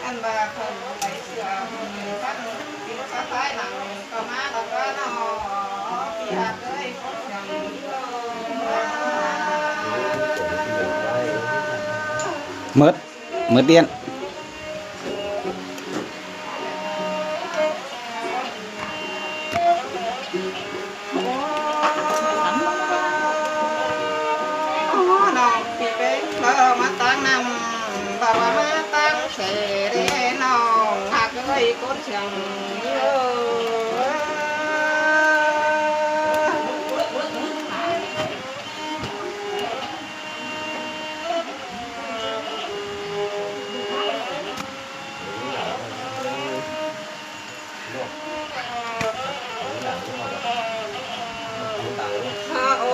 ອັນວ່າຄົນໃດເຊື່ອຜູ້ໜຶ່ງພັນ ສິນສະທ້າຍຫຼັງກໍມາແລ້ວກໍເນາະ ພີ່ຮັກເອີຍ ຄົນຫຍັງ ໝົດ ໝົດດຽນ. ນ້ອງຊິໄປເວົ້າມາຕັ້ງນຳ ເວົ້າວ່າມາຕັ້ງແສເດ້ ນ້ອງຮັກເອີຍ ຄົນຊຽງເອີຍ. ໂອ້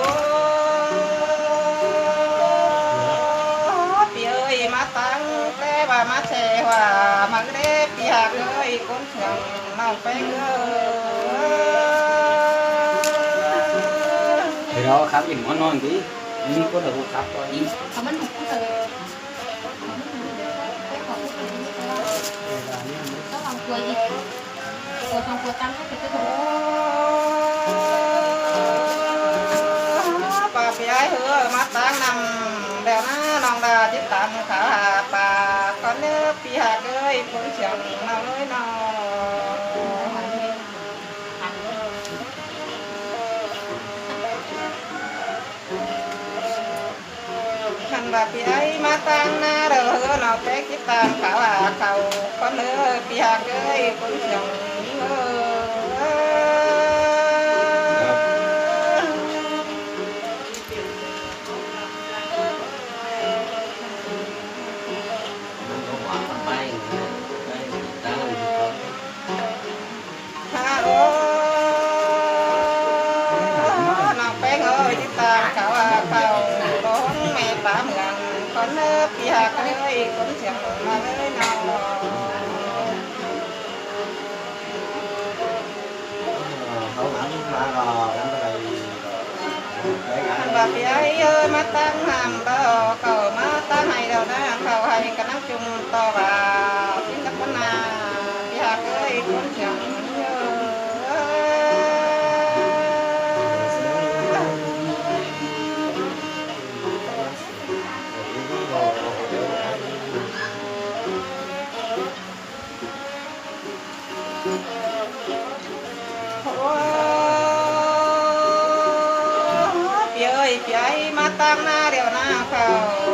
ພີ່ເອີຍ ມາຕັ້ງແຕ່ວ່າມາແຊ່ວ່າ ມາເດ້ ພີ່ຮັກເອີຍ ຄົນເມືອງ ນ້ອງແປ້ງເອີຍ. ເຮົາຄຳອີກໝໍນອນຕິ ມີຄົນເອົາຮູບສັບກ່ອນ ເຂົາມັນຮູ້ເດີ. ປ້າພີ່ອ້າຍເອີຍ ມາຕັ້ງນຳແລ້ວນະ ນ້ອງດາຕິດຕາມຂ່າວຫາປ້າກ່ອນເດີ ພີ່ຮັກເອີຍ ຄົນຊຽງເອີຍນ້ອງ. ຄັນວ່າພີ່ອ້າຍມາຕັ້ງນາເດີ ເຮົາເນາະ ໄປຕິດຕາມຂ່າວຫາເຂົາກ່ອນເດີ ພີ່ຮັກເອີຍ ຄົນຊຽງເອີຍ. ຮະ ໂອ້ ນ້ອງແປ້ງເອີຍ ຕິດຕາມຂ່າວຫາເຂົາ ຂອງແມ່ປ້າເມືອງກ່ອນເດີ ພີ່ຮັກເອີຍ ຄົນຊຽງເອີຍນ້ອງ. ຄັນວ່າພີ່ອ້າຍເອີຍ ມາຕັ້ງນຳດອກ ເຂົາມາຕັ້ງໃຫ້ແລ້ວນະ ເຂົາໃຫ້ກຳລັງຈຸ່ມຕໍ່ວ່າ ສິນກັບຄົນນາ ພີ່ຮັກເອີຍ ຄົນຊຽງເອີຍ. ໂອ້ ພີ່ເອີຍ ພີ່ອ້າຍມາຕັ້ງນາແລ້ວນາເຂົາ